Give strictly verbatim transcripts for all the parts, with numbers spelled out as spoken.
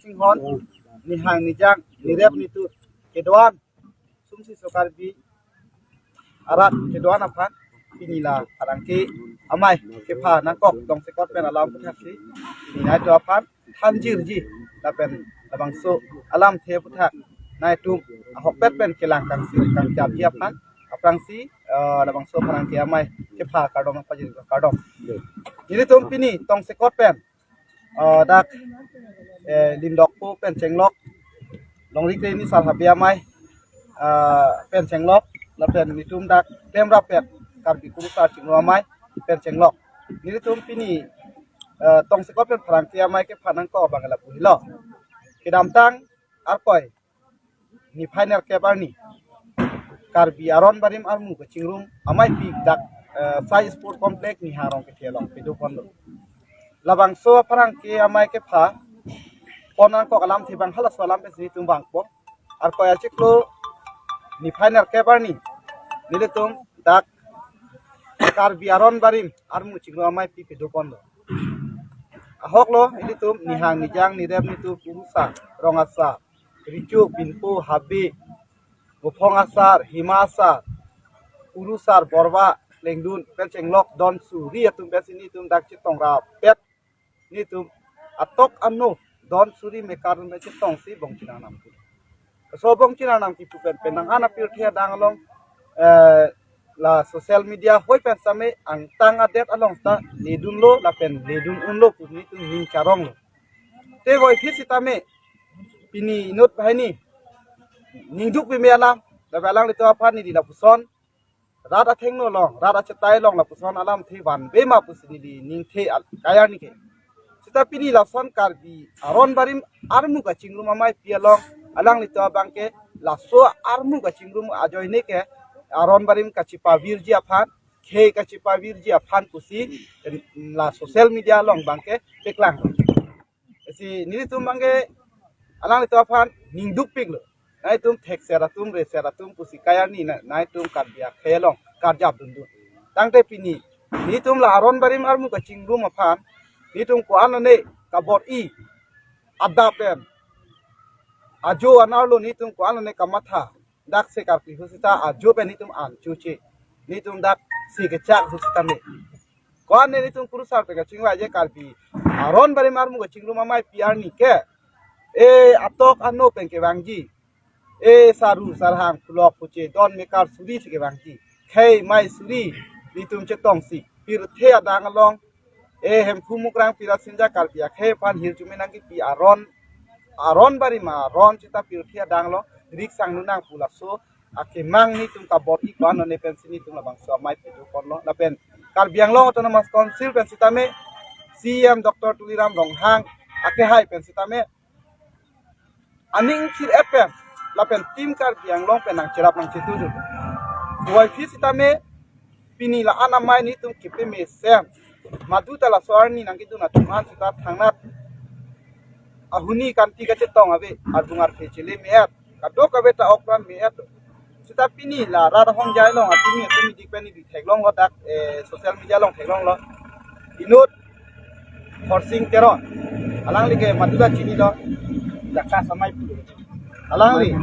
Singhon, nihang nijang, nirep nitu, kedoan, sumsi so Karbi arat kedoan aphan, pini la pherangke amei kepha nangkok tongsekot pen alam aphuthak si, pini nangtum aphan thanjirji, lapen labangso alamthe aphuthak nangtum ahokpet pen kelang kangsi kangchapji aphan aphrangsi, eh, labangso pherangke amei kepha kardom pajir kardom. Nelitum pini tongsekot pen, eh, dak, eh, Lindokpo pen chenglok, Longri Kre Nisar Habe amei, eh, pen chenglok, lapen nelitum dak klemrappet Karbi Kurusar Chingrum amei pen chenglok. Nelitum pini, eh, tongsekot pen pherangke amei kepha nangkok abang lapu helo. Kedamtang arkoi niphai nerkep arni Karbi Aron Barim armu kachingrum ameipi dak, eh, Sai Sport Complex Nihang Rongkethe along pedopon lo. Labangso pherangke amei kepha pon nangkok alamthe abang halaso alam pensi nelitum vangpo. Arkoi achiklo niphai nerkep arni nelitum dak Karbi Aron Barim armu chingrum ameipi pedopon lo. Ahok lo, ilitum nihang nijang nirep nitu Kurusar, Rong Asar, Recho, Binpo, Habe, Bophong Asar, Hima Asar, Kurusar, Borba, Lengdun pen chenglok don suri atum pensi nelitum dak chetongrappet, nelitum atok ano don suri mekar pen chetongsi bongchinang nangpu. So bongchinang nangkipu pen pen nang ana pirthe adang along, eh, la social media hoi pen sitame angtang adet along ta ledun lo lapen ledun unlo pu nelitum ning charong lo. Te voiphit sitame pini inut banghini ningduk peme alam, lapen alanglitum aphan neli lapuson rat athengno along, rat achetai along lapuson alamthe vanve ma pusi neli ningthe al-, kayar ni ke. Sita pini lason Karbi Aron Barim armu kachingrum ameipi along alanglitum abang ke laso armu kachingrum ajoine ke Aron Barim kachepavirji aphan, khei kachepavirji aphan pusi la social media along abang ke paklang. Si nelitum abang ke alanglitum aphan ningdukpik lo. Nangtum thekser atum, reser atum pusi kayar ni na, nangtum Karbi akhei along karjap dundun. Tangte pini nelitum la Aron Barim armu kachingrum aphan nelitum ko-an lone kabor-i adap pen ajo anerlo nelitum ko-an lone kamatha. Dak se karkli ahut sita ajo pen nelitum an chuche. Nelitum dak se kechak ahut sitame ko-an ne nelitum Kurusar pen kachingvai je Karbi Aron Barim armu kachingrum ameipi arni ke, e, atok ano pen kevangji, e, saru sarhang pulok puche don mekar suri si kevangji, khei mei suri nelitum chetongsi pirthe adang along, e, Hemphu Mukrang Pirasinja Karbi akhei aphan hirjume nangkipi aron, Aron Barim aron sita pirthe adang along riksang nunang pu laso akemang nelitum kabor-i ko-an lone pensi nelitum labangso amei pedopon lo. Lapen Karbi Anglong Autonomous Council pen sitame C E M Doctor Tuliram Ronghang akehai pen sitame aning thir-et pen lapen Team Karbi Anglong pen nangcherap nangchetu dun. Voiphit sitame pini la-an amei nelitum kepemesen, madu ta laso arni nangkedun atum an sita thangnat ahuni kanti kachetong ave, adung arphe chele me-et, kadokave ta okpran me-et. Sita pini la rat ahongjai along atumi atumi dik pen neli theklong lo dak, eh, social media along theklong lo. Inut Khorsing Teron. Alangli ke madu ta chinilo. Jaka samai pu. Alangli.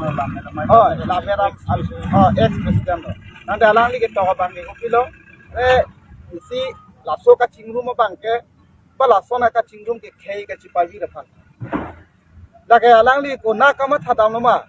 Oh, la meram, oh, ex president lo. Tangte alangli ketok abang ke kopilo. Eh, isi laso kachingrum abang ke, ba lason akachingrum ke khei kachepavir aphan. Lake alangli konat kamatha damlo ma.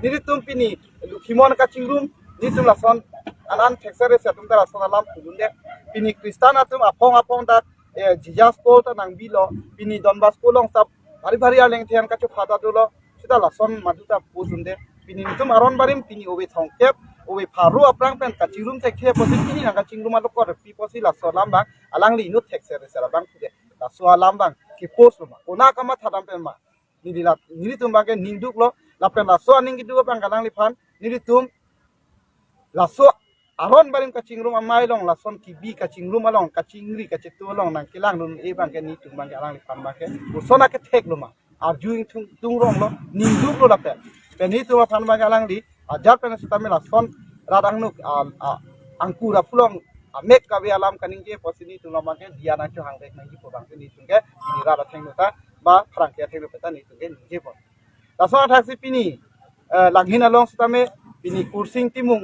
Nelitum pini Lokhimon kachingrum, nelitum lason an an thekser reser atum ta lason alam pudunde. Pini Christian atum aphong aphong dak, eh, Jesus Paul ta nangbilo, pini Don Bosco along ta bhari bhari aleng thian kachopha ta dolo, sita lason madu ta pudunde. Pini nelitum Aron Barim pini ove thomkep, ove pharo aphrang pen kachingrum thekthe pusi pini nangkachingrum alokor pi pusi laso alam abang alangli inut thekser reser abang pude. Laso alam abang ke post lo ma. Konat kamatha dam pen ma. Neli la, nelitum abang ke ningduk lo. Lapen laso aning keduk abang ke alangliphan nelitum laso Aron Barim kachingrum amei along, lason kebi kachingrum along, kachingri kachetu along nangkelang dun-e abang ke nelitum abang ke alangliphan abang ke koson akethek lo ma. Arju ingtung tungrong lo, ningduk lo lapen. Pen nelitum aphan abang ke alangli ajat pen sitame lason rat angnuk, a, a, angkur apulong amek kave alam kaningje pusi nelitum abang ke diya nangchohang vek nangji pu abang ke nelitum ke pini rat athengno ta ba pherangke athengno pen ta nelitum ke ningje pon. Laso athaksi pini, eh, Langhin along sitame pini Kursing Timung,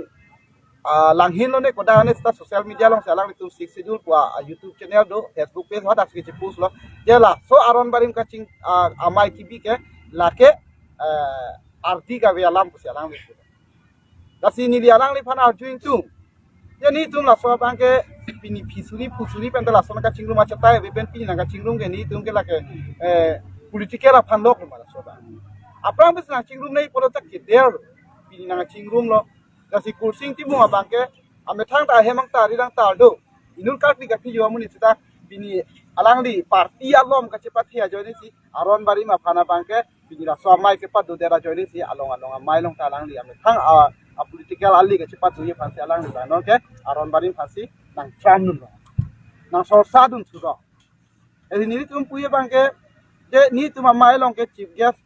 ah, Langhin lone kodak ane sita social media along si alanglitum Sixth Schedule pu a YouTube channel do, Facebook page hadak si chepost lo. Je laso Aron Barim kaching, ah, amei kebi ke lake, eh, ardi kave alam pusi alangli pu. Lasi neli alangliphan arju ingtung. Je nelitum laso abang ke pini phi suri phu suri pen ta laso nangkachingrum achetai ave pen pini nangkachingrum ke nelitum ke lake, eh, political aphan lok ma laso abang. Aphrang pes nangchingrum nei pulo ta keder pini nangchingrumlo. Lasi Kursing Timung abang ke amethang ta ahem angtar rirang tar do. Inut Karbi kaphi jo amonit sita pini alangli party alom kachepathe ajoine si Aron Barim aphan abang ke pini laso amei kepado det ajoine si along along amei along ta alangli amethang a, a political ali kachepatdoji aphan si alangli abang non ke Aron Barim aphan si nangtram dun lo, nangsorsa dun sudo. Edi nelitum puji abang ke je nelitum amei along ke chief guest,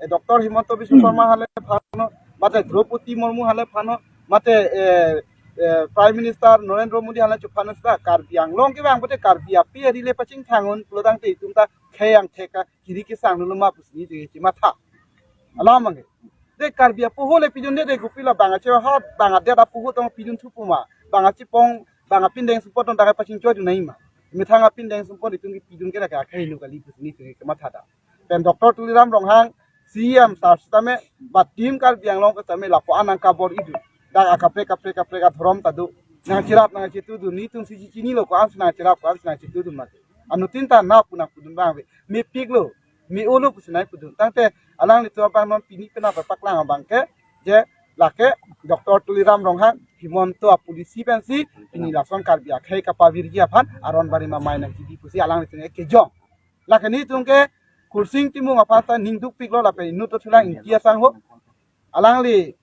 eh, Doctor Himanta Biswa Sarma aphan le phan ho, mate Droupadi Murmu aphan le phan ho, mate, eh, eh, Prime Minister Narendra Modi aphan le chephan sita Karbi Anglong kevang pute Karbi api ari le pachingthang un pulo tangte itum ta khei angthek kiri kesang dolo ma pusi nelitum chematha. Alam abang ke. De Karbi apoho le pidun de de kopilo bang ache hat bang adet apoho tong pidun thupo ma. Bang achepong bang apindeng sumpot tong ta pachingchoi dun nai ma. Methang apindeng sumpot itum pidun ke lake akhai nu kali pusi nelitum kematha da. Pen Doctor Tuliram Ronghang C E M sar sitame ba Team Karbi Anglong ke sitame lapu-an nangkabor-i dun. Dak akaprek kaprek kaprek adhorom ta do. Nangcherap nangchetu dun nelitum si chinilo ko-an si nangcherap ko-an si nangchetu dun mati. Anuttin ta na pu nangpudun abang ave. Mepik lo, me-o lo pusi nangpudun. Tangte alanglitum abang non pini penap paklang abang ke je lake Doctor Tuliram Ronghang, Himanta apolicy pensi pini lason Karbi akhei kapavirji aphan Aron Barim amei nangkebi pusi alanglitum ke kejong. Lake nelitum ke Kursing Timung aphan ta ning dukpiklo lapen inut atum lang Ingti asangho. Alangli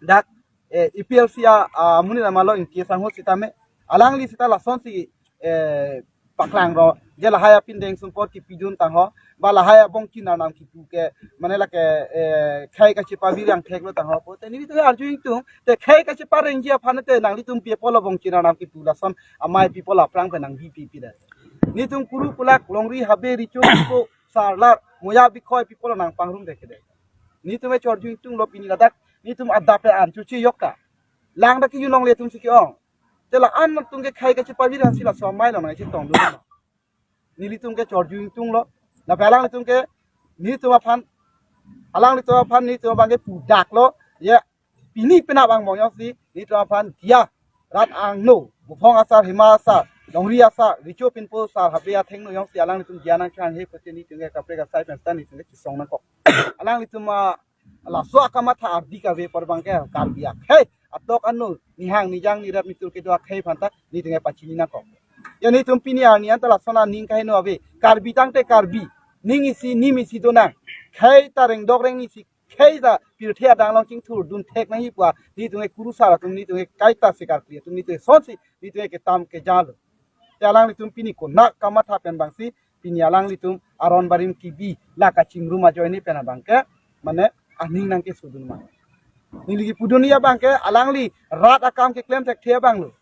dak, eh, A P H L C a, a, amonit amat lo Ingti asangho sitame. Alangli sita lasonsi, eh, paklang ro. Je lahai apindeng sumpot kipidun tangho. Ba lahai abongchin arnam kipu ke. Mane lake, eh, khei kachepavir angthek lo tangho. Pute nelitum arju ingtung. Te khei kacheparengji aphan te nanglitum pi apotlo bongchin arnam kipu lason amei pi apotlo aphrang pen nangbi pi pi da. Nelitum kuru kulak longri habe richo kipo sarlar moya bikhoi pi apotlo nangpangrum de kede. Nelitum e chorju ingtunglo pini ladak nelitum adap pe an chuchi yok ta. Lang dak kejun longle atum si ke-ong. Te la-an atum ke khei kachepavir aphan si laso amei along nangchetong dun. Nelitum ke chorju ingtunglo. Lapen alanglitum ke nelitum aphan, alanglitum aphan nelitum abang ke pudaklo. Ya, pini penap angbong jongsi nelitum aphan diya rat angno, buphong asar, hima asar, longri asar, richo pinpo asar, habe athengno jongsi alanglitum diya nangchang he pute nelitum ke kaprek asai pen sita nelitum ke chisong nangkok. Alanglitum, ah, laso akamatha ardi kave apor abang ke Karbi akhei atok anu nihang nijang nirap nitur kedo akhei aphan ta nelitum ke pachini nangkok. Ya nelitum pini arni anta lason aning kaheno ave. Karbi tangte Karbi. Ning isi nim isi donang. Khei ta rengdok rengni si khei ta pirthe adang along chingthur dun thek nangji pu a nelitum ke kurusar atum nelitum ke kaita si karkli atum nelitum ke sonsi nelitum ke ketam kejalo. Te alanglitum pini konat kamatha pen abang si pini alanglitum Aron Barim kebi la kachingrum ajoine pen abang ke mane aning nangkeso dun ma. Neli kipudun ya abang ke alangli rat akam keklem thekthe abang lo.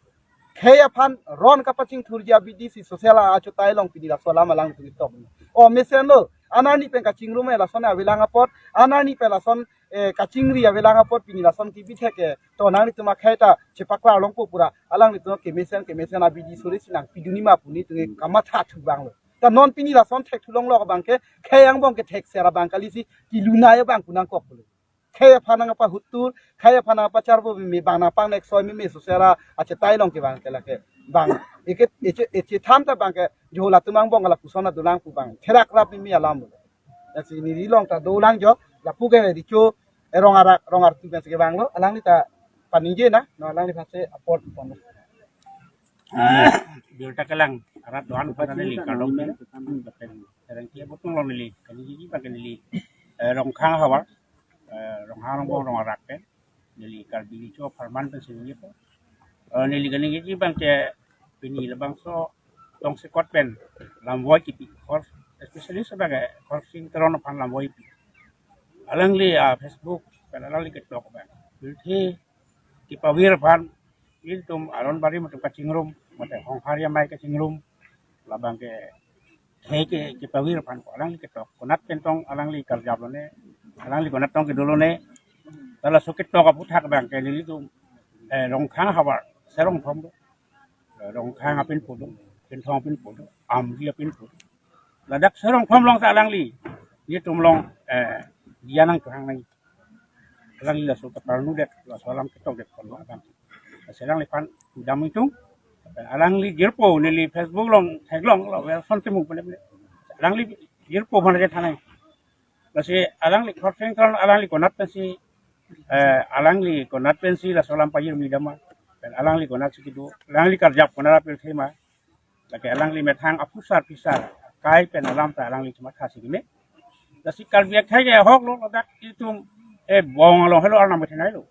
Khei aphan ron kapachingthurji abidi si social achetai along pini laso alam alanglitum ketok. O mesen lo, an arni pen kachingrum e lason avelang apot, an arni pen lason, eh, kachingri avelang apot pini lason kebi thek ke to nanglitum akhei ta chepaklar longpo pu ra alanglitum kemesen kemesen abidi suri si nangpidun ma pu nelitum ke kamatha thu abang lo. Ta non pini lason thek thu longlok abang ke khei angbong ke thekser abang kali si kelun nai abang pu nangkok lo. Khei aphan nangpahutur, khei aphan nangpacharbo meme bang nangpangnek soi meme social achetai along ke abang ke lake. Bang, eke, eche, echetham ta abang ke, jo latum angbong lapuson adolang pu abang. Therak rap meme alam. Lasi neli along ta dolang jo, lapu ke richo, eh, rong arak, rong artu pen si kevang lo, alangli ta paningje na, no alangli aphan si apor pon. Birta kelang, arat do-an pen neli kardom pen. Terang kia betul lo neli, kaningjeji abang ke neli, eh, Rongkhang havar, eh, Rongkhang Rongbong rong arak pen. Neli Karbi Richo apharman pen si neli po. Eh, neli kaningjeji abang ke pini labangso tongsekot pen lamvoi kipi. Kor, especially so abang ke Khorsing Teron aphan lamvoi kipi. Alangli, ah, Facebook pen alangli ketok abang. Pirthe kepavir aphan nelitum Aron Barim atum kachingrum, mate Honghari amei kachingrum, labang ke Hei ke, kepavir aphan ko alangli ketok, konat pen tong alangli karjap lone, alangli konat tong kedo lone, ta laso ketok aputhak abang ke nelitum, eh, Rongkhang havar, Serongthom do, Rongkhang apinpo do, Pinthong apinpo do, Amri apinpo do. Ladak Serongthom along ta alangli, nelitum along, eh, dia nang kehang nang. Alangli laso kaparnu det, laso alam ketok det kon abang. Lasi alangliphan kedam itum. Alangli jirpo neli Facebook along theklonglo, Wilson Timung pen le. Alangli jirpo aphan aja thanai. Lasi alangli Khorsing Teron alangli konat pensi, eh, alangli konat pensi laso alam pajirmi dam ma. Pen alangli konatsi kedo, alangli karjap konat apirthe ma. Lake alangli methang aphusar phisar kai pen alam ta alangli chematha si keme. Lasi Karbi akhei ke ahoklo, ladak itum, eh, bong along helo arnam kethenei lo.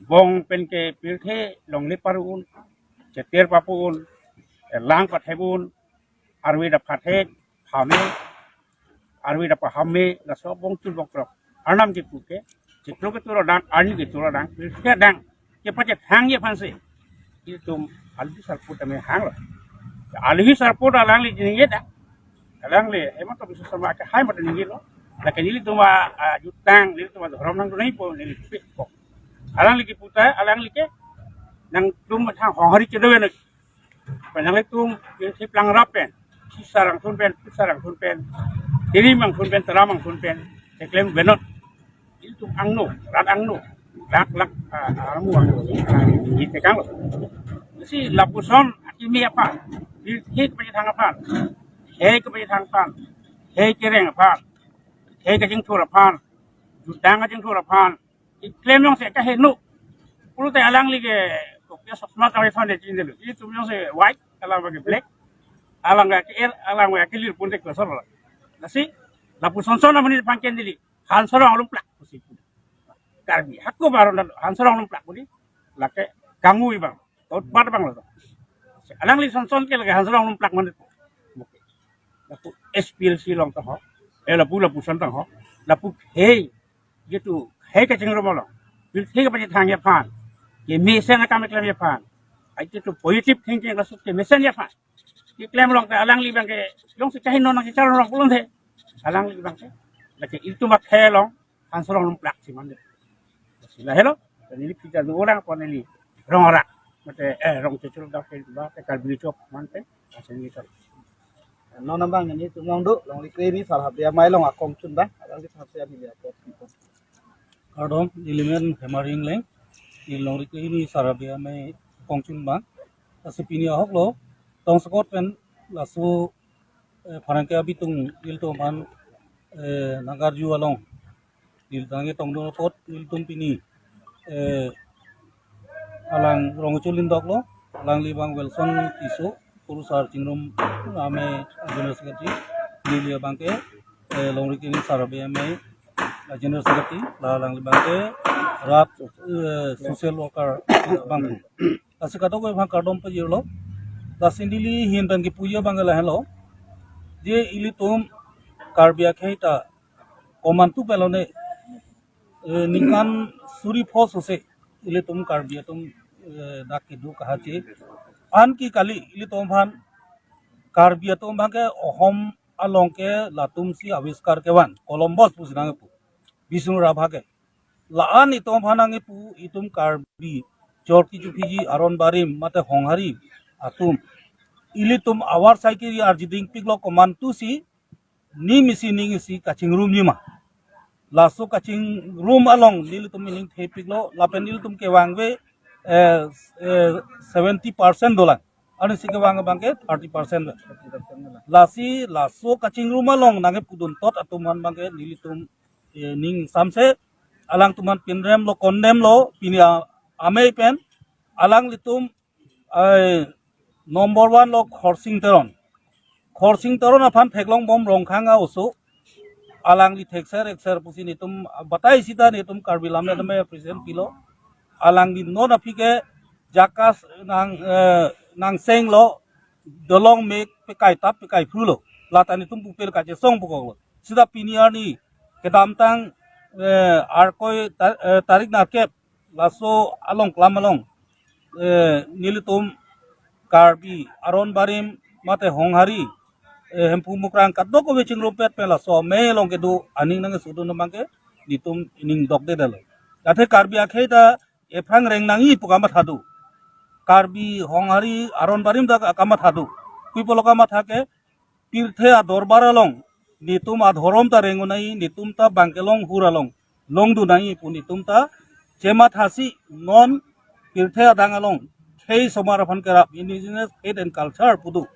Bong pen ke pirthe longle paru-un, cheter papu-un, eh, lang pathe-un, arve ta pathe, hame, arve ta pahame, laso bong chun bong krok. Arnam kepu ke, chiklo ketur adang, arni ketur adang, pirthe adang kepachethangji aphansi itum aluhi sarpo tame hanglo. Aluhi sarpo ta alangli ningje ta. Alangli, Himanta Biswa Sarma akhei mate ningjelo. Lake nelitum a, a, jutang, nelitum a dhorom nangdunpo, neli pik ko. Alangli kepu ta, alangli ke nangtum thang Honghari kedo eno. Pen nanglitum, si plang rap pen, si sarang sun pen, si sarang sun pen, tiri mang sun pen, tara mang sun pen, keklem benot. Itum angno, rat angno, lak lak, ah, armu angno, ah, itekanglo. Si lapuson akimi aphan, hei kepachethang aphan, hei kepachethang aphan, hei kereng aphan, hei kachingthur aphan, jutang kachingthur aphan, keklem jongsi kaheno. Pulote alangli ke, kopi sosma kami phone chin delo. Itum jongsi white, alang abang ke black. Alang ke er, alang abang ke lir pun dek sor. Lasi, lapuson son amonit aphan kendili. Hansorong alumplak pusi. Karbi, hako baron dan Hansorong alumplak puni. Lake kangui abang. Tot bat abang lo. Alangli son son ke lake Hansorong alumplak manit. Lapu S P L C along ta ho. Eh, lapu lapuson ta ho. Lapu hei jitu hei kachingrum along, pirthe kepachethangji aphan, kemesen akam keklemji aphan, ai jitu positive thinking laso kemesen ji aphan keklem along ta alangli abang ke jongsi kaheno nangkecharong along pulote alangli abang ke lake itum akhei along Hansorong alumplak si mande. Si lahelo, neli pita do orang pon neli rong orang. Mate, eh, rong cecul dak ke ba ke Karbi chok mante, asal ni chok. Non abang nelitum along do, Longri Kre Hini Sar Habe Amei along akongchun abang, alangli tha se ami le apot. Kardom, neli men Hemari Engleng, neli Longri Kre Hini Sar Habe Amei akongchun abang. Lasi pini ahoklo, tongsekot pen laso, eh, pherangke abitung nelitum aphan, eh, nangkarju along. Neli tangke tongdun apot nelitum pini, eh, alang rong chulin doklo, alangli abang Wilson Tisso, Kurusar Chingrum Amei General Secretary, neli abang ke, eh, Longri Kre Hini Sar Habe Amei, eh, General Secretary, la alangli abang ke rat, eh, social worker abang. Lasi kadokave aphan kardom pajirlo. Lasi neli ahin pen kepuji abang ke lahelo. Je ilitum Karbi akhei ta komantu pelone, eh, ningkan suri pho sose ilitum Karbi atum, eh, dak kedo kahache. Anke kali ilitum aphan Karbi atum abang ke Ohom along ke latum si aviskar kevan, Columbus pusi nangpu. Bishnu Rabha ke. La-an itum aphan nangpu itum Karbi, Chorki Chuphiji, Aron Barim, mate Honghari atum. Ilitum avar saikiri arjiding piklo komantu si, ning isi ning isi kachingrumji ma. Laso kachingrum along nelitum ining thepiklo, lapen nelitum kevangve, eh, eh, seventy percent dolang. Ansi kevang abang ke thirty percent. Lasi laso kachingrum along nangpudun tot atum aphan abang ke nelitum, eh, ning samse alangtum aphan pinrem lo, kondem lo, pini a-, amei pen, alanglitum, ai, number one lo Khorsing Teron. Khorsing Teron aphan theklong bom Rongkhang a-oso. Alangli thekser ekser pusi nelitum batai sita nelitum Karbi Lammet Amei appreciation pilo. Alangli non aphi ke jakas nang, eh, nang seng lo, dolong mek pekai tap pekai phru lo. Lata nelitum pupel kachesong pukok lo. Sita pini arni kedamtang, eh, Arkoi ta-, eh, tarik nerkep laso along klam along, eh, nelitum Karbi Aron Barim mate Honghari eh, Hemphu Mukrang kadokave chingrumpet pen laso amei along kedo aning nangkedodun abangke netum ning dokdedetlo. Athe Karbi akhei ta ephrang reng nangji pu kamatha do. Karbi Honghari aron barim ta kamatha do. Pi apotlo kamatha ke, pirthe adorbar along netum adhorom ta reng un-e, netum ta bang kelong hur along longdun nangji pu netum ta chemathasi non pirthe adang along khei osomar aphan kerap, indigenous faith and culture pu do.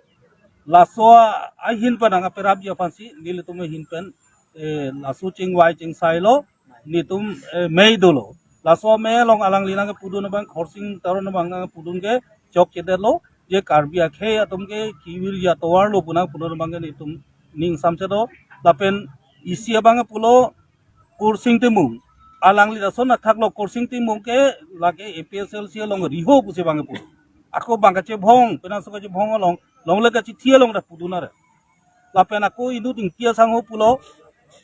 Laso ahin pen nangkerapji aphansi nelitum ahin pen, eh, laso chingvai chingsailo, netum, eh, mei dolo. Laso amei along alangli nangkepudun abang, Khorsing Teron abang nangkepudun ke chokchedetlo, je Karbi akhei atum ke kevirji atovarlo pu nangkepudun abangke netum ning samse do. Lapen isi abangke pulo Khorsing Timung. Alangli lason athaklo, Khorsing Timung ke lake A P H L C along riho pusi abangke pu. Ako bang kachebhong, penang so kachebhong along, longle kachithi along ta pudun are. Lapen ako inut Ingti Asangho pulo,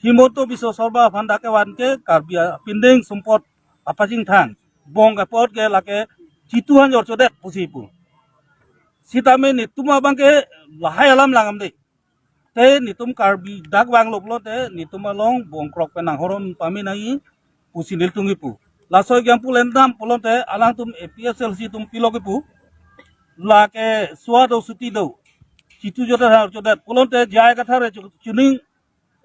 Himanta Biswa Sarma aphan dak kevan ke Karbi apindeng sumpot apachingthang, bong apot ke lake chitu han jorchodet pusi pu. Sitame netum abangke lahai alam langdamde. Te netum Karbi dak vanglo pulote netum along bongkrok pen nanghorom pame nangji pusi nelitum kipu. Laso example endam pulote alangtum A P H L C atum pilo kipu. Lake swa do suti do, chitu jorchodet han jorchodet pulote J I Kathar chu-, chuning,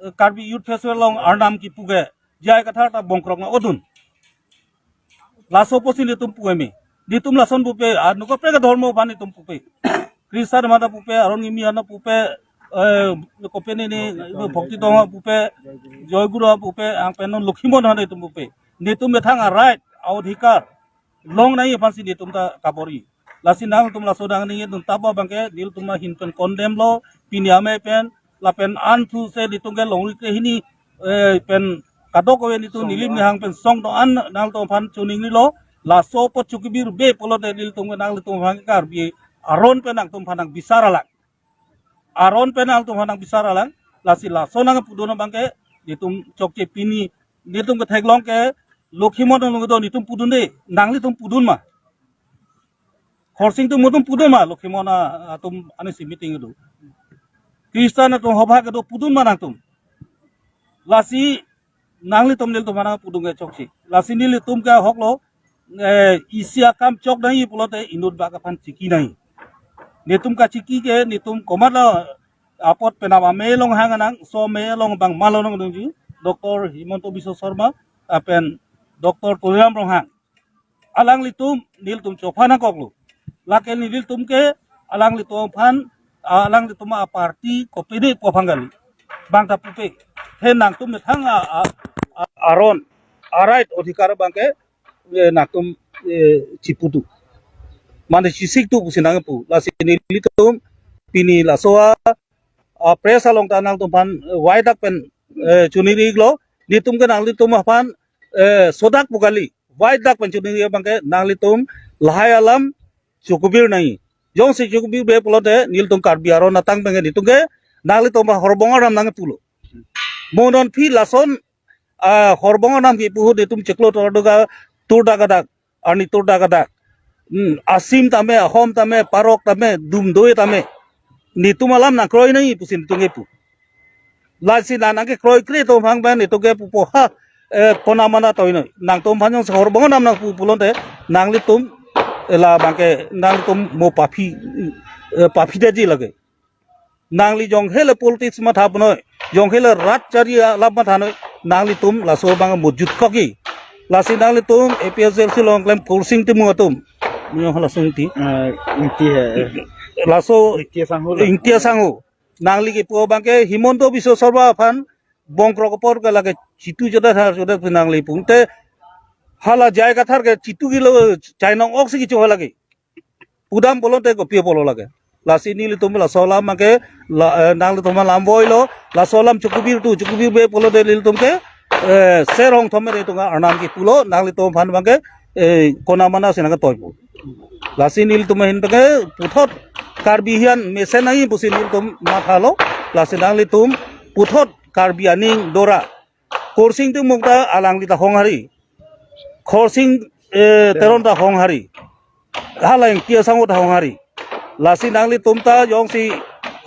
eh, Karbi Youth Festival along arnam kipu ke J I Kathar ta bongkrok nang-odun. Laso apotsi netum pu eme. Netum lason pupe, anu kaprek adhormo aphan netum pupe. Christian mata pupe, aron kimi ana pupe, eh, kopene ni, Bhakti Tong pupe, Joy Guru pupe, angpen non Lokhimon hana netum pupe. Netum methang a-right, a-odhikar long nangji aphansi netum ta kabor-i. Lasi nangtum laso dang ningje dun taba abangke nelitum ahin pen condemn lo, pini amei pen, lapen anthuse netum ke longri krehini, eh, pen kadokave netum nilim nihang pen song do-an nangtum aphan choningrilo. Laso apot chokibirbe pulote nelitum ke nanglitum aphan Karbi aron pen nangtum aphan nangbisar alang. Aron pen nangtum aphan nangbisar alang. Lasi laso nangpudun abangke netum chokche, pini netum ketheklong ke Lokhimon along do netum pudunde, nanglitum pudun ma? Khorsing Timung atum pudun ma Lokhimon a-, atum anisi meeting do? Christian atum hobha kedo pudun ma nangtum? Lasi nanglitum nelitum aphan nangpudun ke chokche. Lasi nelitum ke ahoklo, eh, isi akam chok nangji pulote inut bak aphan chiki nangji. Netum kachiki ke netum komatlo apot penap amei along hang nang, laso amei along bang malo nangdunji, Doctor Himanta Biswa Sarma, lapen Doctor Tuliram Ronghang. Alanglitum nelitum chopha nangkoklo. Lake nelitum ke alanglitum aphan, alanglitum a-party kopine pu aphan kali. Bang ta pupe. He nangtum methang a, a, a, aron, a-right, odhikar abangke, eh, nangtum, eh, chiputu. Mane chisiktu pusi nangpu. Lasi nelitum pini laso a, a-press along ta nangtum aphan, eh, waidak pen, eh, choningri-iklo. Netum ke nanglitum aphan, eh, sodak pu kali. Waidak pen choningri abangke nanglitum lahai alam chokibir nangji. Jongsi chokibirbe pulote nelitum Karbi aron atang abangke netum ke nanglitum ahorbong aram nangpulo. Mo non aphi lason, ah, horbong aram kipu ahut netum chiklo turda, turda kadak, arni turda kadak. Hmm, Asim tame, Ahom tame, Parok tame, Dumdoi tame, netum alam nangkroi nangji pusi netum kepu. Lasi nang nangkekroikre atum aphan pen netum ke pupo ha, eh, kona mana toi noi. Nangtum aphan jongsi horbong aram nangpu pulote nanglitum, eh, labangke nanglitum mo paphi, eh, paphi detji lake. Nangli jong hele politics matha punoi, jong hele rat chari alam matha noi, nanglitum laso abang mo jutkokji. Lasi nanglitum A P H L C along klem Khorsing Timung atum. Mo hala sungti. Eh, Ingti he. Laso Ingti Asangho lo. Ingti Asangho. Nangli kipu abangke Himanta Biswa Sarma aphan bongkrok apor ke lake chitu jorchodet han jorchodet pu nangli pu. Te hala J I Kathar ke chitu kilo chainong oksi kecho lake. Pudam pulote kopi apotlo lake. Lasi nelitum laso alam abangke la, eh, nanglitum alam voilo, laso alam chokibirtu, chokibirbe pulote nelitum ke, eh, Ser Hongthom atum arnam kipulo, nanglitum aphan abangke, eh, kona mana si nangketoi pu. Lasi nelitum ahin abangke puthot Karbi hian mesen nangji pusi nelitum mathalo. Lasi nanglitum puthot Karbi aning dora. Khorsing Timung ta alangli ta Honghari. Khorsing, eh, Teron ta Honghari. Hala Ingti Asangho ta Honghari. Lasi nanglitum ta jongsi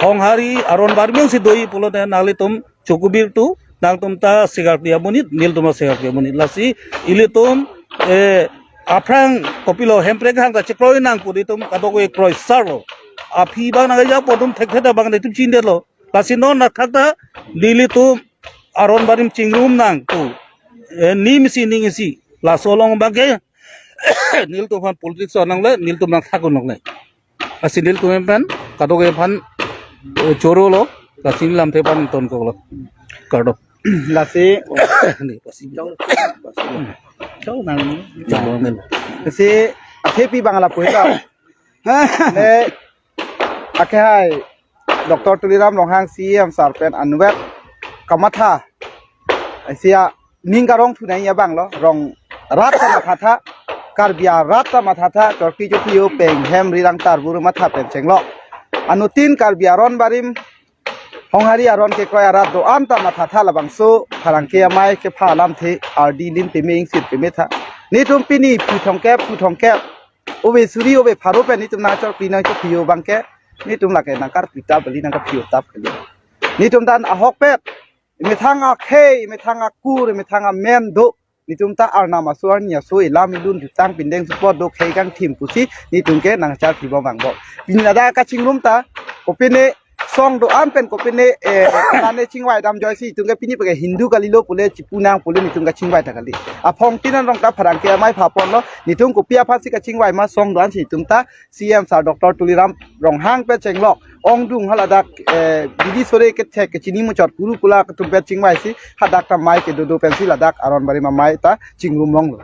Honghari aron barim si doji pulote nanglitum chokubir tu, nangtum ta sekarkli amonit, nelitum ta sekarkli amonit. Lasi ilitum, eh, aphrang kopilo Hemprek hang ta chekroi nang pu ilitum kadokave kroisarlo. Aphi abang nangkeja pu atum thekthe abang ilitum chindetlo. Lasi non athak ta nelitum aron barim chingrum nang pu, eh, nimsi ningsi. Laso along abangke nelitum aphan politics nangle, nelitum nangthak-un longle. Lasi nelitum pen kadokave aphan, eh, chorolo, lasi lamthe aphan tonkoklo. Kardom. Lasi Ni pasi. Chau nang. Chau nang. Lasi athepi abang lapu hita. Eh, akhai Doctor Tuliram Ronghang C E M sir pen anvet kamatha. Asia ning karong thunai abanglo, rong rat ta mathatha, Karbi arat ta mathatha, chorki chorki yo peng hem rirang tarbur matha pen chenglo. Anuttin Karbi aron barim, Honghari aron kekroi arat do-an ta mathatha labangso pherangke amei kepha alamthe ardi lin peme ingsir peme tha. Nelitum pini phuthongkep, phuthongkep, ove suri, ove pharo pen nelitum nangchorkli nangchorkli yo abangke, nelitum lake nangkarpi tap kali, nangkarpi tap kali. Nelitum dan ahokpet, methang akhei, methang akur, methang amen do. Nelitum ta arnam aso arni aso ilam ilun jutang pindeng support do khei kangthim pusi nelitum ke nangchar kibom angbong. Pini ladak kachingrum ta, kopine song do-an pen kopine, eh, nane chingvai damjoi si nelitum ke pini pake Hindu kalilo pule chipu nang pule nelitum kachingvai ta kali. Aphongtin arong ta pherangke amei phaponlo, nelitum kopi aphan si kachingvai ma song do-an si nelitum ta C M sir Doctor Tuliram Ronghang pen chenglok ongdung haladak, eh, bidi sore kethek kechini muchot kuru kula ketum pen chingvai si hadak ta amei kedo do pensi ladak aron barim amei ta chingrum longlo.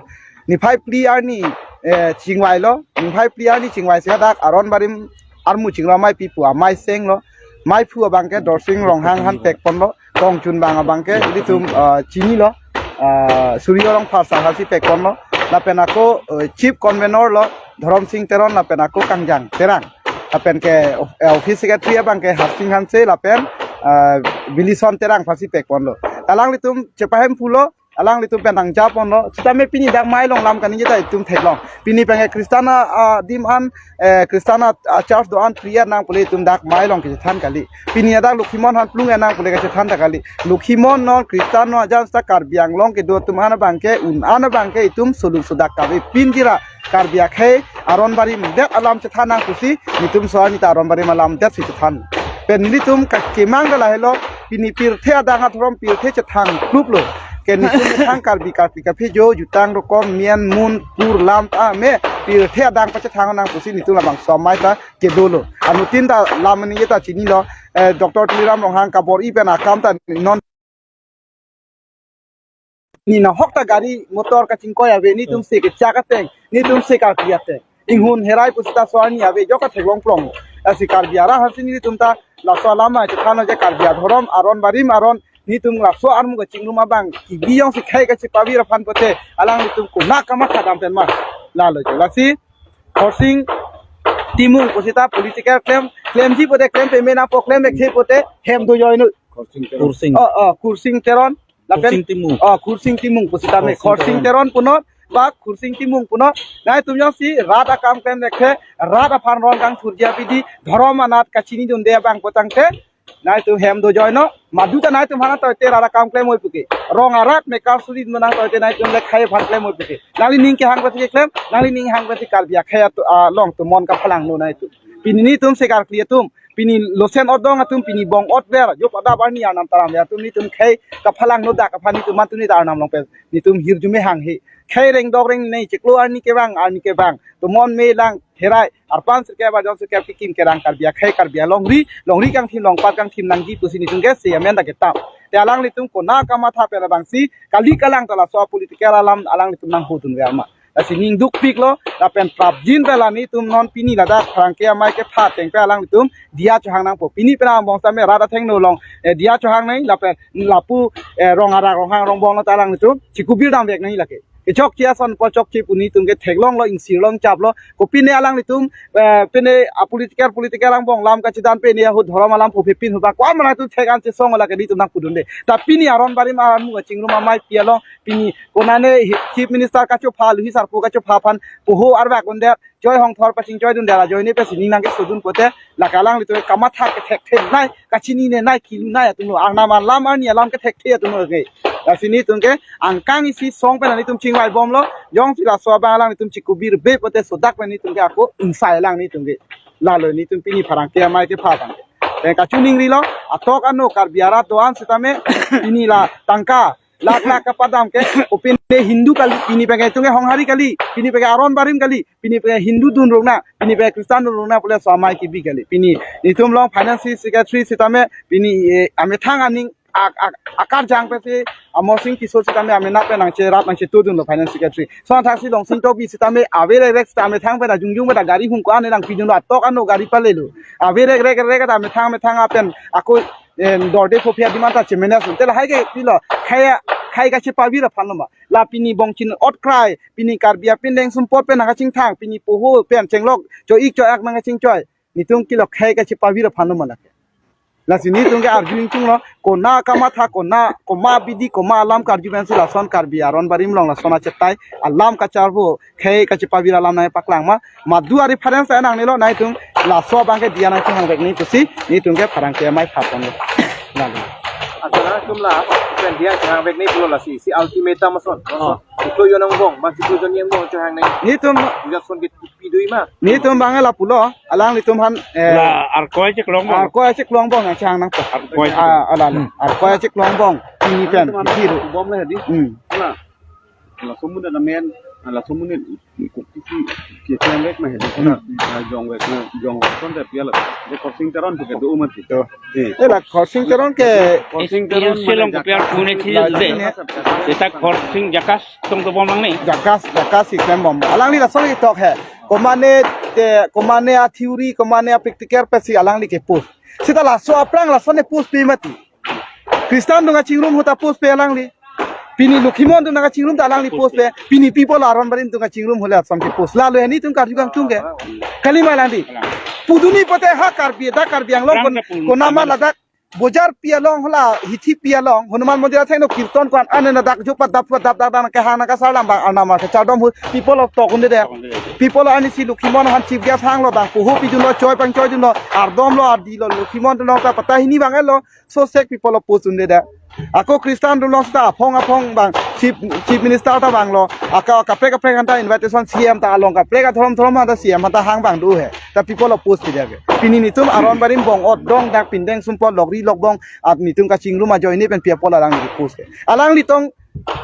Niphai phli arni, eh, chingvailo, niphai phli arni chingvai si hadak aron barim armu chingrum amei pipu amei senglo, meiphu abangke Dorsing Ronghang aphan pekponlo, kongchun abang abangke ilitum, ah, chinilo, ah, Suryo Rongphar sir aphansi pekponlo, lapen ako, eh, chief convener lo Dhorom Sing Teron lapen ako Kangjang Terang, lapen ke, eh, office secretary abangke Harsing Hanse lapen, ah, Bilison Terang aphansi pekponlo. Alanglitum chepahemphulo, alanglitum pen nangjaponlo. Sitame pini dak amei along lam kaningje ta itum theklong. Pini pen ke Christian a, adim an, eh, Christian a, achurch do-an prayer nang pule itum dak amei along kachethan kali. Pini adak Lokhimon aphan plung nang pule kachethan ta kali. Lokhimon non Christian non ajat ta Karbi Anglong kedo atum an abangke, un an abangke itum soluk sodak kave pinjira Karbi akhei aron barim det alam chethan nang pusi nelitum so-arni ta aron barim alam det si chethan. Pen nelitum kakemang da lahelo, pini pirthe adang adhorom pirthe chethang kluplo. Ke nelitum methang Karbi Karbi kaphejo jutang rokom mien mun kur lam ta me pirthe adang pachethang nang pusi nelitum labangso amei ta kedolo. Anuttin ta lam ningje ta chinilo, eh, Doctor Tuliram Ronghang kabor-i pen akam ta non ni nahok ta gari motor kachingkoi ave, nelitum se kechak ateng, nelitum se karkli ateng. Inghun herai pusita so-arni ave, jok atheklong plong. Lasi Karbi arat aphansi nelitum ta laso alam chethanlo je Karbi adhorom, aron barim aron, nelitum laso armu kachingrum abang kibiyong si khei kachepavir aphan pote, alanglitum konat kamatha dam pen ma. Lalo je. Lasi Khorsing Timung pusita political claim, claimji pote claim peme nangpo, claim-ek the pote hem do joinu. Khorsing Teron. Khorsing. Oh, oh, Khorsing Teron. Lapen Khorsing Timung. Oh, Khorsing Timung pusitame. Khorsing Khorsing Teron. Teron punot, bak Khorsing Timung punot. Nangtum jongsi rat akam claim-ek the, rat aphan rong kangthurji apidi, dhorom anat kachinidunde abang potangte, nangtum hem do joinu. Maduta nangtum aphan atoite rat akam claim-oi puke. Rong arat mekar suri dun nangtum atoite nangtum le khei aphan claim-oi puke. Nanglining kehang pensi claim, nanglining hang pensi Karbi akhei atum, ah, along atum mon kaphalangno nangtum. Pini nelitum se karkli atum, pini losen odong atum, pini bong otver, jop adap arni arnam taram ver atum nelitum khei kaphalangno dak aphan nelitum mantu nelitum arnam along pen nelitum hirjume hanghe. Khei rengdok rengnei chiklo arni kevang, arni kevang. Tomon me lang herai, arpan sirkep arjon sirkep kekim kerang Karbi akhei Karbi alongri, longri kangthim longpat kangthim nangji pusi nelitum ke se amen ta ketap. Te alanglitum konat kamatha pen abangsi kali kalang ta laso political alam alanglitum nanghodun ve ama. Lasi ning dukpiklo, lapen prapjin pen la nelitum non pini ladak pherangke amei kepha ateng pen alanglitum diya chohang nangpo. Pini pen angbong sitame rat athengno along, eh, diya chohang nang, lapen lapu, eh, rong arak ronghang rongbong lo ta alanglitum chikubir damvek nang lake. Kechokche ason pu chokche pu nelitum ke theklonglo, ingsirlong chaplo. Kopine alanglitum, eh, pine a political, political angbong lam kachedan pine ahut dhorom alam phophepin ahut ba ko-an ma nangtum thek an chesong lake nelitum nangpudunde. Ta pini aron barim armu kachingrum amei pi along pini konane hi-, Chief Minister kachopha, Luhi Sarpo kachopha aphan poho arbak undet, choi hongthor pachingchoidunde, ajoine pensi ning nangkesodun pote, lake alanglitum kamatha kethekthek nai, kachininei nai, kilu nai atumlo, arnam alam arni alam kethekthek atumlo ke. Lasi nelitum ke angkang isi song pen nelitum chingvaibomlo, jongsi laso abang alanglitum chikubirbe pote sodak pen nelitum ke ako ingsai alang nelitum ke. Lalo nelitum pini pherangke amei kepha abang ke. Eh, kachiningrilo, atok ano Karbi arat do-an sitame, pini la tangka, lakh lakh kapadam ke, kopine Hindu kali, pini penke itum ke Honghari kali, pini penke aron barim kali, pini penke Hindu dun rokna, pini penke Christian dun rokna pule so amei kebi kali. Pini nelitum along finance secretary sitame, pini, eh, amethang aning ak-, ak-, akarjang pensi Amarsing Tisso sitame amena pen nangcherap nangchetudunlo finance secretary. Song thaksi Longsing Tokbi sitame averekrek sitame thang pen ajungjung pen gari hung ko-an nangpidunlo, atok ano gari palelo. Averekrek rek amethang amethang apen ako, em, dorde thophi adim anta chemena sun. Te lahai ke pilo, khei, khei kachepavir aphanlo ma. La pini bongchin otkrai, pini Karbi apindeng sumpot pen nangkachingthang, pini poho pen chenglok, cho-ik cho-ak nangkachingchoi. Nelitum kilo khei kachepavir aphanlo ma lake. Lasi nelitum ke arju ingchunglo, kona kamatha, kona, koma bidi, koma alam karju pensi lason Karbi aron barim along lason achetai alam kacharvo, khei kachepavir alam nangpaklang ma, madu a-reference nangnelo, nelitum laso abang ke diya nangkehang vek neli pusi, nelitum ke pherangke amei phaponlo. Lalu. Asal nangtum la, pen diya kehang vek neli pulo lasi, si ultimatum ason. Oh. Chiklo jon angbong, ma chiklo jon angbong chohang nang. Nelitum, ujason ke tipi dui ma. Nelitum abang la pulo, alanglitum aphan, eh, la Arkoi chiklo angbong. Arkoi chiklo angbong nangchang nangpo. Arkoi. Ah, ala, ala. Hmm. Arkoi chiklo angbong. Pini pen, bom le hadi. Hmm. La. Laso amen, laso amen, kisi, kisi vek ma hadi. Hmm. Ah, jong vek na, jong vek kon de piala. De Khorsing Teron ke do mati. To. Eh. Eh, la Khorsing Teron ke. Khorsing Teron silong ke piar pune thi la de. Sita Khorsing Jakas tong to bom nangne. Jakas, Jakas si klembom. Alangli lason ketok he. Komane, te, komane a-theory, komane a-practical pensi alangli ke-post. Sita laso aphrang lason ne-post pe mati. Christian dun kachingrum ahut ta-post pe alangli. Pini Lokhimon dun kachingrum ta alangli post pe. Pini people aron barim dun kachingrum ahut le ason ke-post. Lalo nelitum karju kangtung ke. Kali ma alangli. Pudunji pote ha Karbi, dak Karbi Anglong kon, konama ladak bojar pi along hala hithi pi along Hanuman Mandir athengno kirtan ko-an ane na dak jupa dap dap dak dak kehang nangkasar alam abang arnam kachardom ahut people of tok unde de. People ani si Lokhimon aphan chief guest hanglo abang poho pidunlo choi pangchoidunlo ardomlo ardilo Lokhimon dunlo ta pata hini abang elo so sek people of post unde de. Ako Christian dunlo ta aphong aphong abang chief, chief minister ta abanglo. Aka kaprek kaprek anta invitation C M ta along kaprek adhorom dhorom anta C M anta hang abang do he. Ta people of post tidak ke. Pini nelitum aron barim bong-ot dong dak pindeng sumpot lokri lokbong at nelitum kachingrum ajoine pen people alangli ke-post ke. Alangli tong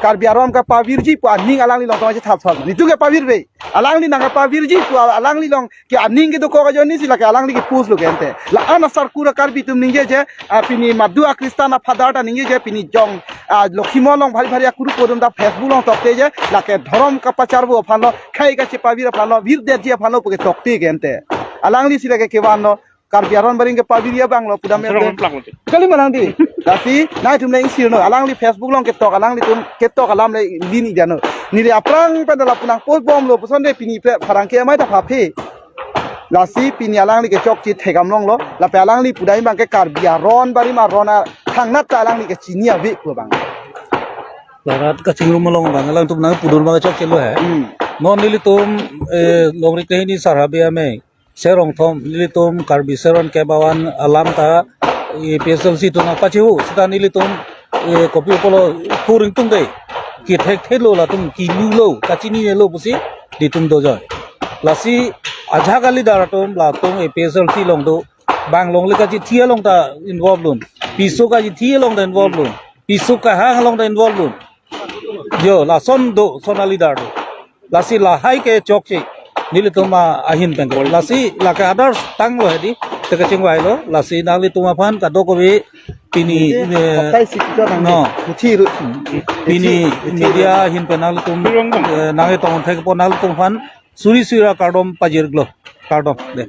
Karbi aron kapavirji pu aning alangli along tong aje thap thap. Nelitum kepavirve. Alangli nangkepavirji pu alangli along ke aning kedokok ajoine si lake alangli ke-post lo ke ante. La-an asar kura Karbi atum ningje je, ah, pini madu a-Christian a-father ta ningje je pini jong, ah, Lokhimon along bhari bhari akuru kodum ta Facebook along tokte je lake dhorom kapacharvo aphanlo, khei kachepavir aphanlo, virdetji aphanlo puke tokte ke ante. Alangli si lake kevanlo, Karbi aron barim kepavirji abanglo pudam ante. Kali ma alangli. Lasi nelitum le ingsirno, alangli Facebook along ketok, alanglitum ketok alam le lin ijano. Neli aphrang pen lapu nang-post bomlo puson de pini pe pherangke amei ta phaphe. Lasi pini alangli kechokche thekdam longlo, lapen alangli pudam abang ke Karbi aron barim aron a thangnat ta alangli kechini ave pu abang. Larat kachingrum along abang alangtum nangpudun abang chokchelo he. Hmm. Non nelitum, eh, Longri Kehini Sar Habe Amei, Serong Thom, nelitum Karbi Seron kebawan alam ta, eh, A P H L C atum nangpachehu, sita nelitum, eh, kopi pulo kuring tung de. Kethekthelo latum kilulo, kachininelo pusi, nelitum dojoi. Lasi ajak a-leader atum, latum A P H L C along do, bang longle kachithi along ta involve lun. Piso kachithi along ta involve lun. Piso kahang along ta involve lun. Jo, lason do, son a-leader do. Lasi lahai kechokche. Nelitum ahin pen. Lasi lake others tanglo hedi. Te kachingvailo. Lasi nanglitum aphan kadokave pini, eh, no. Pini media ahin pen nanglitum, eh, nangketong thekpo nanglitum aphan suri sura kardom pajirlo. Kardom. De.